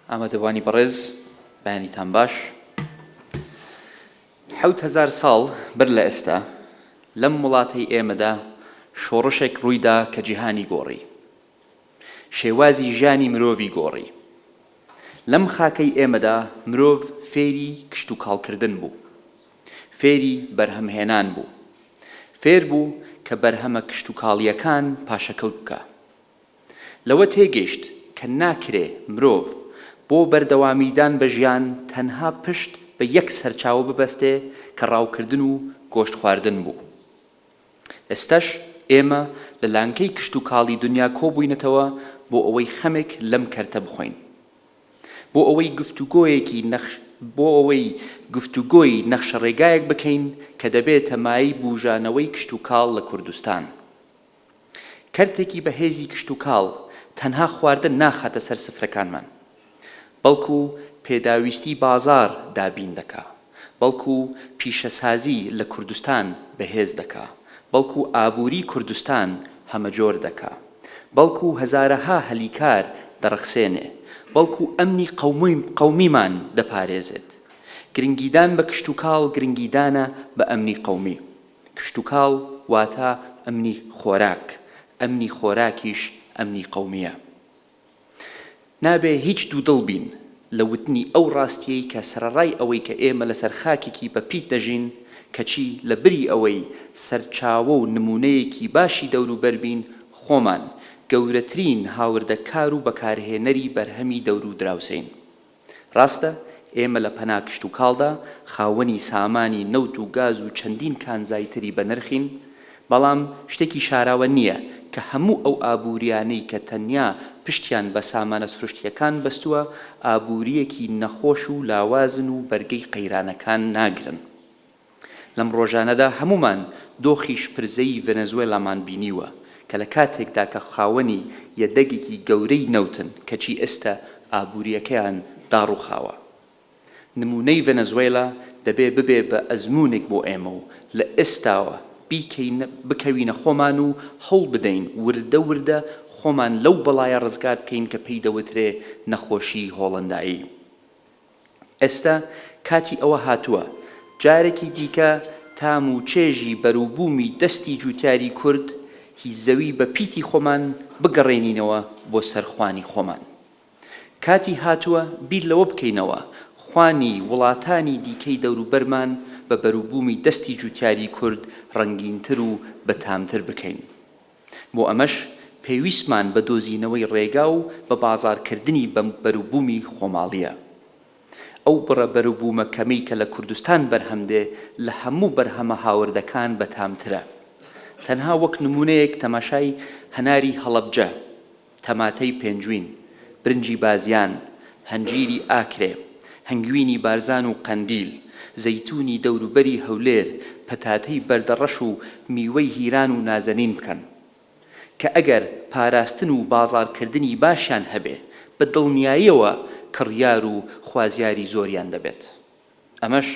ئامادەبوانی بەڕێز بەیانیتان باش. 7000 ساڵ بەر لە ئێستا لەم وڵاتەی ئێمەدا شۆڕشێک ڕوویدا کە جیهانی گۆڕی. شێوازی ژیانی مرۆڤی گۆڕی. لەم خاکەی ئێمەدا مرۆڤ فێری کشتوکاڵکردن بوو. فێری بەرهەمهێنان بوو. فێر بوو کە بەرهەمە کشتوکاڵییەکان پاشەکەوت بکا. لەوە تێگەیشت کە ناکرێ مرۆڤ بۆ بەردەوامیدان بە ژیان تەنها پشت بە یەک سەرچاوە ببەستێ کە ڕاوکردن و گۆشت خواردن بوو. ئێستەش ئێمە لە لانکەی کشتوکاڵی دنیا کۆبووینەتەوە بۆ ئەوەی خەمێک لەم کەرتە بخۆین. بۆ ئەوەی گفتوگۆیەکی نەخش بۆ ئەوەی گفتوگۆی نەخشەڕێگایەک بکەین کە دەبێتە مایەی بووژانەوەی کشتوکاڵ لە کوردستان. کەرتێکی بەهێزی کشتوکاڵ تەنها خواردن ناخاتە سەر سفرەکانمان، بەڵکو پێداویستی بازاڕ دابین دەکا، بەڵکو پیشەسازی لە کوردستان بەهێز دەکا، بەڵکو ئابوری کوردستان هەمەجۆر دەکا، بەڵکو هەزارەها هەلی کار دەڕەخسێنێ، بەڵکو ئەمنی قەومیمان دەپارێزێت. گرنگیدان بە کشتوکاڵ گرنگیدانە بە ئەمنی قەومی. کشتوکاڵ واتە ئەمنی خۆراک، ئەمنی خۆراکیش ئەمنی قەومییە. نابێ هیچ دوودڵ بین لە وتنی ئەو ڕاستییەی کە سەرەڕای ئەوەی کە ئێمە لەسەر خاکێکی بەپیت دەژین، کەچی لە بری ئەوەی سەرچاوە و نموونەیەکی باشی دەوروبەر بین، خۆمان گەورەترین هاوردەکار و بەکارهێنەری بەرهەمی دەورو دراوسێین. ڕاستە ئێمە لە پەنا کشتوکاڵدا خاوەنی سامانی نەوت و گاز و چەندین کانزای تری بەنرخین، بەڵام شتێکی شاراوە نییە کە هەموو ئەو ئابوورییانەی کە تەنیا پشتیان بە سامانە سروشتییەکان بەستووە، ئابوورییەکی نەخۆش و لاوازن و بەرگەی قەیرانەکان ناگرن. لەم ڕۆژانەدا هەموومان دۆخی شپرزەیی ڤەنەزوێلامان بینیوە کە لە کاتێکدا کە خاوەنی یەدەگێکی گەورەی نەوتن کەچی ئێستە ئابوورییەکەیان داڕووخاوە. نموونەی ڤەنەزوێلا دەبێ ببێ بە ئەزموونێک بۆ ئێمە و لە ئێستاوە بیکەین بکەوینە خۆمان و هەوڵ بدەین وردە وردە خۆمان لەو بەڵایە ڕزگار بکەین کە پێی دەوترێ نەخۆشیی هۆڵەندایی. ئێستا کاتی ئەوە هاتووە جارێکی دیکە تام و چێژی بەروبوومی دەستی جووتیاری کورد هی زەوی بە پیتی خۆمان بگەڕێنینەوە بۆ سەر خوانی خۆمان. کاتی هاتووە بیر لەوە بکەینەوە خوانی وڵاتانی دیکەی دەوروبەرمان بە بەروبوومی دەستی جووتیاری کورد ڕەنگینتر و بەتامتر بکەین. بۆ ئەمەش پێویستمان بە دۆزینەوەی ڕێگا و بە بازاڕکردنی بەروبوومی خۆماڵییە. ئەو بڕە بەروبوومە کەمەی کە لە کوردستان بەرهەم دێ لە هەموو بەرهەمە هاوردەکان بەتامترە. تەنها وەک نموونەیەک تەماشای هەناری هەڵەبجە، تەماتەی پێنجوین، برنجی بازیان، هەنجیری ئاکرێ، هەنگوینی بارزان و قەندیل، زەیتوونی دەوروبەری هەولێر، پەتاتەی بەردەڕەش و میوەی هیران و نازەنین بکەن. کە ئەگەر پاراستن و بازاڕکردنی باشیان هەبێ، بە دڵنیاییەوە کڕیار و خوازیاری زۆریان دەبێت. ئەمەش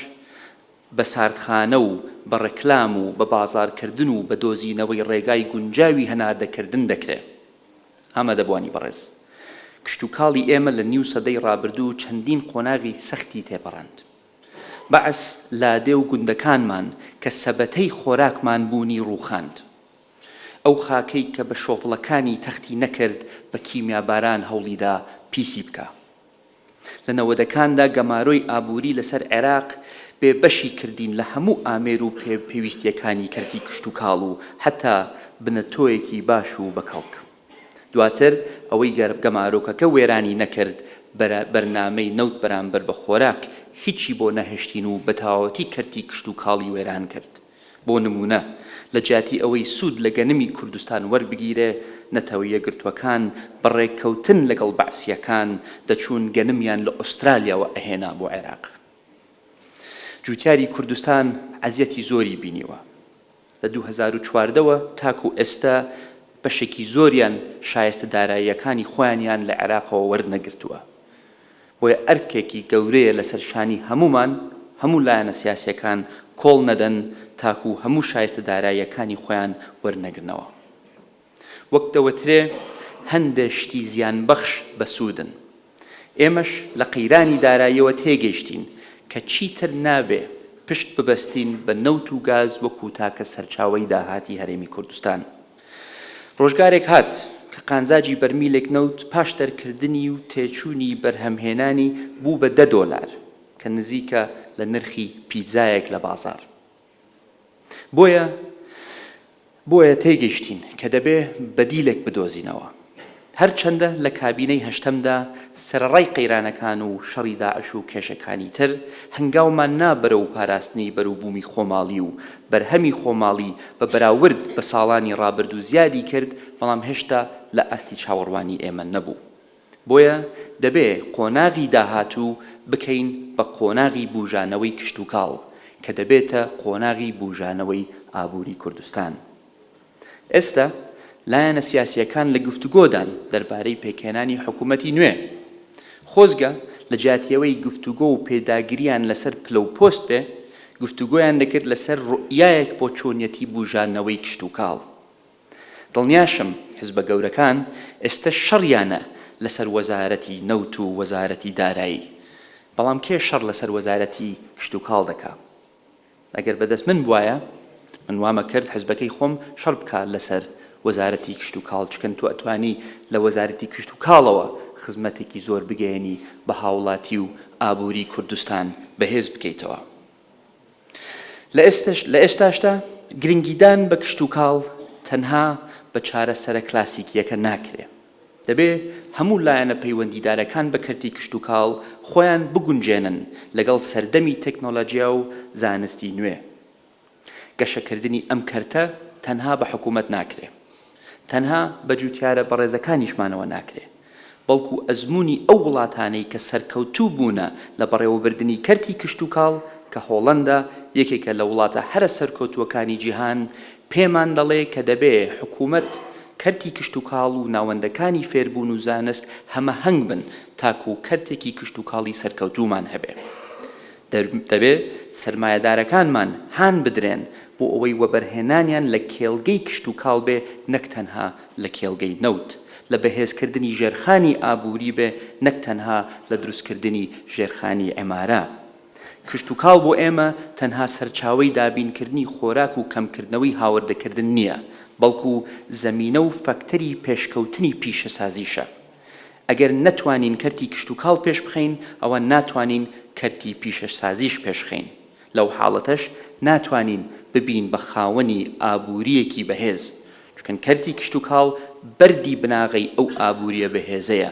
بە ساردخانە و بە ڕێکلام و بە بازاڕکردن و بە دۆزینەوەی ڕێگای گونجاوی هەناردەکردن دەکرێ. ئامادەبووانی بەڕێز، کشتوکاڵی ئێمە لە نیو سەدەی ڕابردوو چەندین قۆناغی سەختی تێپەڕاند. بەعس لادێ و گوندەکانمان کە سەبەتەی خۆراکمان بوونی ڕووخاند. ئەو خاکەی کە بە شۆفڵەکانی تەختی نەکرد بە کیمیاباران هەوڵیدا پیسی بکا. لە نەوەدەکاندا گەمارۆی ئابووری لەسەر عێراق بێ بەشی کردین لە هەموو ئامێر و پێویستییەکانی کەرتی کشتوکاڵ و حەتا بنەتۆیەکی باش و بەکەڵک. دواتر ئەوەی گەمارۆکەکە وێرانی نەکرد بەرنامەی نەوت بەرامبەر بە خۆراک هیچی بۆ نەهێشتین و بەتەواوەتی کەرتی کشتوکاڵی وێران کرد. بۆ نموونە لە جیاتی ئەوەی سوود لە گەنمی کوردستان وەربگیرێ، نەتەوە یەکگرتووەکان بە ڕێککەوتن لەگەڵ بەعسییەکان دەچوون گەنمیان لە ئوسترالیاوە ئەهێنا بۆ عێراق. جووتیاری کوردستان عەزیەتی زۆری بینیوە. لە 2014 وە تاکوو ئێستە بەشێکی زۆریان شایستە داراییەکانی خۆیانیان لە عێراقەوە وەرنەگرتووە. بۆیە ئەرکێکی گەورەیە لەسەر شانی هەموومان، هەموو لایەنە سیاسیەکان کۆڵ نەدەن تاکو هەموو شایستە داراییەکانی خۆیان وەرنەگرنەوە. وەک دەوترێ هەندێ شتی زیانبەخش بەسوودن. ئێمەش لە قەیرانی داراییەوە تێگەیشتین کە چیتر نابێ پشت ببەستین بە نەوت و گاز وەکو تاکە سەرچاوەی داهاتی هەرێمی کوردستان. ڕۆژگارێک هات کە قانزاجی بەرمیلێک نەوت پاش دەرکردنی و تێچوونی بەرهەمهێنانی بوو بە دە دۆلار کە نزیکە لە نرخی پیتزایەک لە بازاڕ. بۆیە بۆیە تێگەیشتین کە دەبێ بەدیلێک بدۆزینەوە. هەرچەندە لە کابینەی هەشتەمدا سەرەڕای قەیرانەکان و شەڕی داعش و کێشەکانی تر، هەنگاومان نا بەرەو پاراستنی بەروبوومی خۆماڵی و بەرهەمی خۆماڵی بە بەراورد بە ساڵانی ڕابردوو زیادی کرد، بەڵام هێشتا لە ئاستی چاوەڕوانی ئێمە نەبوو. بۆیە دەبێ قۆناغی داهاتوو بکەین بە قۆناغی بوژانەوەی کشتوکاڵ کە دەبێتە قۆناغی بوژانەوەی ئابووری کوردستان. ئێستا لایەنە سیاسییەکان لە گفتوگۆدان دەربارەی پێکهێنانی حکوومەتی نوێ. خۆزگە لە جیاتیەوەی گفتوگۆ و پێداگرییان لەسەر پلە و پۆست بێ، گفتوگۆیان دەکرد لەسەر ڕوئیایەک بۆ چۆنیەتی بوژانەوەی کشتوکاڵ. دڵنیاشم حزبە گەورەکان ئێستە شەڕیانە لەسەر وەزارەتی نەوت و وەزارەتی دارایی، بەڵام کێ شەڕ لەسەر وەزارەتی کشتوکاڵ دەکا؟ ئەگەر بەدەست من بوایە من وامەکرد حزبەکەی خۆم شەڕ بکا لەسەر وەزارەتی کشتوکاڵ، چکن تۆ ئەتوانی لە وەزارەتی کشتوکاڵەوە خزمەتێکی زۆر بگەیەنی بە هاوڵاتی و ئابوری کوردستان بەهێز بکەیتەوە. لە ئێستەش لە ئێستاشدا گرنگیدان بە کشتوکاڵ تەنها بە چارەسەرە کلاسیکییەکە ناکرێ. دەبێ هەموو لایەنە پەیوەندیدارەکان بە کەرتی کشتوکاڵ خۆیان بگونجێنن لەگەڵ سەردەمی تەکنۆلۆجیا و زانستی نوێ. گەشەکردنی ئەم کەرتە تەنها بە حکوومەت ناکرێ. تەنها بە جوتیارە بەڕێزەکانیشمانەوە ناکرێ، بەڵکو ئەزموونی ئەو وڵاتانەی کە سەرکەوتوو بوونە لە بەڕێوەبردنی کەرتی کشتوکاڵ کە هۆڵەندا یەکێکە لە وڵاتە هەرە سەرکەوتووەکانی جیهان پێمان دەڵێ کە دەبێ حکوومەت، کەرتی کشتوکاڵ و ناوەندەکانی فێربوون و زانست هەمەهەنگ بن تاکوو کەرتێکی کشتوکاڵی سەرکەوتوومان هەبێ. دەبێ سەرمایەدارەکانمان هان بدرێن بۆ ئەوەی وەبەرهێنانیان لە کێڵگەی کشتوکاڵ بێ نەک تەنها لە کێڵگەی نەوت، لە بەهێزکردنی ژێرخانی ئابووری بێ نەک تەنها لە دروستکردنی ژێرخانی عیمارە. کشتوکاڵ بۆ ئێمە تەنها سەرچاوەی دابینکردنی خۆراک و کەمکردنەوەی هاوردەکردن نییە، بەڵکو زەمینە و فاکتەری پێشکەوتنی پیشەسازیشە. ئەگەر نەتوانین کەرتی کشتوکاڵ پێشبخەین، ئەوە ناتوانین کەرتی پیشەسازیش پێشخەین. لەو حاڵەتەش ناتوانین ببین بە خاوەنی ئابوورییەکی بەهێز، چونکە کەرتی کشتوکاڵ بەردی بناغەی ئەو ئابوورییە بەهێزەیە.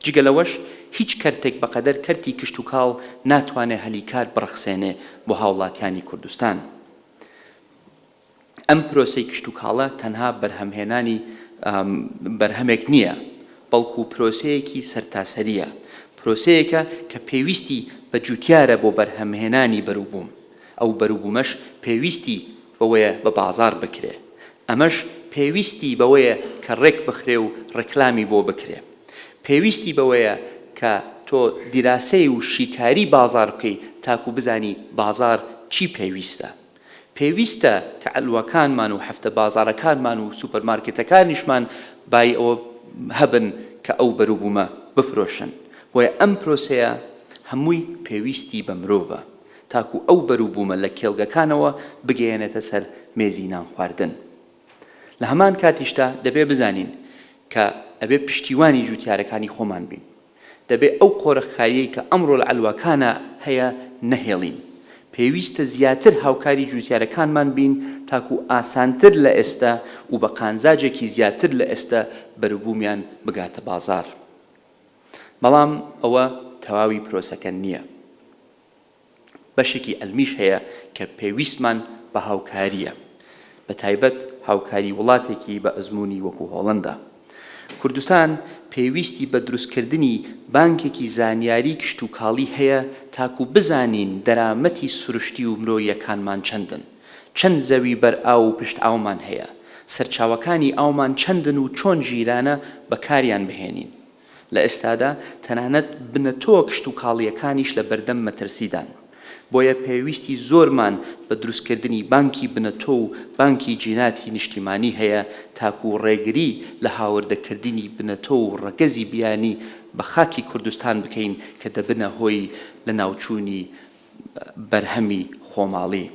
جگە لەوەش هیچ کەرتێک بەقەدەر کەرتی کشتوکاڵ ناتوانێ هەلی کار بڕەخسێنێ بۆ هاوڵاتیانی کوردستان. ئەم پرۆسەی کشتوکاڵە تەنها بەرهەمهێنانی بەرهەمێک نییە، بەڵکو پرۆسەیەکی سەرتاسەرییە، پرۆسەیەکە کە پێویستی بە جوتیارە بۆ بەرهەمهێنانی بەروبووم، ئەو بەروبوومەش پێویستی بەوەیە بە بازاڕ بکرێ، ئەمەش پێویستی بەوەیە کە ڕێک بخرێ و ڕێکلامی بۆ بکرێ، پێویستی بەوەیە کە تۆ دیراسەی و شیکاری بازاڕ بکەی تاکو بزانی بازاڕ چی پێویستە. پێویستە کە عەلوەکانمان و هەفتە بازاڕەکانمان و سوپەرمارکێتەکانیشمان بایی ئەوە هەبن کە ئەو بەروبوومە بفرۆشن. بۆیە ئەم پرۆسەیە هەمووی پێویستی بە مرۆڤە تاکو ئەو بەروبوومە لە کێڵگەکانەوە بگەیەنێتە سەر مێزی نانخواردن. لە هەمان کاتیشدا دەبێ بزانین کە ئەبێ پشتیوانی جووتیارەکانی خۆمان بین. دەبێ ئەو قۆرخکارییەی کە ئەمڕۆ لە عەلوەکانا هەیە نەهێڵین. پێویستە زیاتر هاوکاری جووتیارەکانمان بین تاکوو ئاسانتر لە ئێستە و بە قانزاجێکی زیاتر لە ئێستە بەروبوومیان بگاتە بازاڕ. بەڵام ئەوە تەواوی پرۆسەکە نییە. بەشێکی عەلمیش هەیە کە پێویستمان بە هاوکارییە، بە تایبەت هاوکاری وڵاتێکی بە ئەزموونی وەکو هۆڵەندا. کوردستان پێویستی بە دروستکردنی بانکێکی زانیاری کشتوکاڵی هەیە تاکو بزانین دەرامەتی سروشتی و مرۆییەکانمان چەندن، چەند زەوی بەر ئاو و پشت ئاومان هەیە، سەرچاوەکانی ئاومان چەندن و چۆن ژیرانە بەکاریان بهێنین. لە ئێستادا تەنانەت بنەتۆ کشتوکاڵییەکانیش لە بەردەم مەترسیدان. بۆیە پێویستی زۆرمان بە دروستکردنی بانکی بنەتۆ و بانکی جیناتی نیشتیمانی هەیە تاکو ڕێگری لە هاوردەکردنی بنەتۆ و ڕەگەزی بیانی بە خاکی کوردستان بکەین کە دەبنە هۆی لەناوچوونی بەرهەمی خۆماڵی.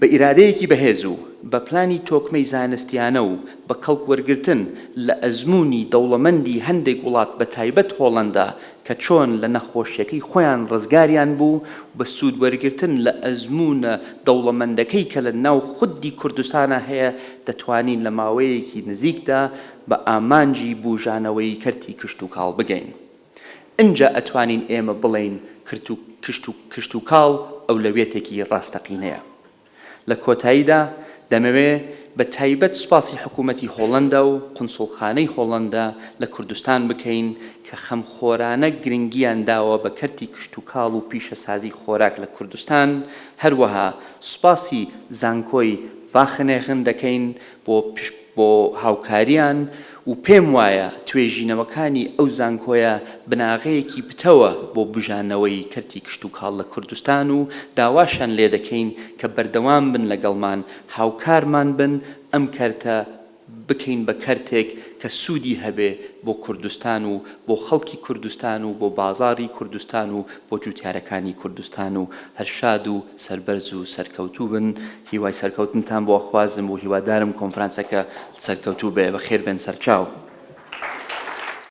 بە ئیرادەیەکی بەهێز و بە پلانی تۆکمەی زانستیانە و بە کەڵک وەرگرتن لە ئەزموونی دەوڵەمەندی هەندێک وڵات بە تایبەت هۆڵەندا کە چۆن لە نەخۆشیەکەی خۆیان ڕزگاریان بوو و بە سوود وەرگرتن لە ئەزموونە دەوڵەمەندەکەی کە لە ناو خودی کوردستانا هەیە دەتوانین لە ماوەیەکی نزیکدا بە ئامانجی بوژانەوەی کەرتی کشتوکاڵ بگەین. ئنجا ئەتوانین ئێمە بڵێین کشتوکاڵ ئەولەویەتێکی ڕاستەقینەیە. لە کۆتاییدا دەمەوێ بە تایبەت سوپاسی حکوومەتی هۆڵەندا و قونسوڵخانەی هۆڵەندا لە کوردستان بکەین کە خەمخۆرانە گرنگییان داوە بە کەرتی کشتوکاڵ و پیشەسازی خۆراک لە کوردستان، هەروەها سوپاسی زانکۆی ڤاخنێغن دەکەین بۆ بۆ هاوکاریان و پێم وایە توێژینەوەکانی ئەو زانکۆیە بناغەیەکی پتەوە بۆ بوژانەوەی کەرتی کشتوکاڵ لە کوردستان و داواشیان لێدەکەین کە بەردەوام بن لەگەڵمان هاوکارمان بن ئەم کەرتە بکەین بە کەرتێک کە سوودی هەبێ بۆ کوردستان و بۆ خەڵکی کوردستان و بۆ بازاڕی کوردستان و بۆ جووتیارەکانی کوردستان و هەر شاد و سەربەرز و سەرکەوتوو بن. هیوای سەرکەوتنتان بۆ ئەخوازم و هیوادارم کۆنفرانسەکە سەرکەوتوو بێ. بەخێر بێن سەرچاو.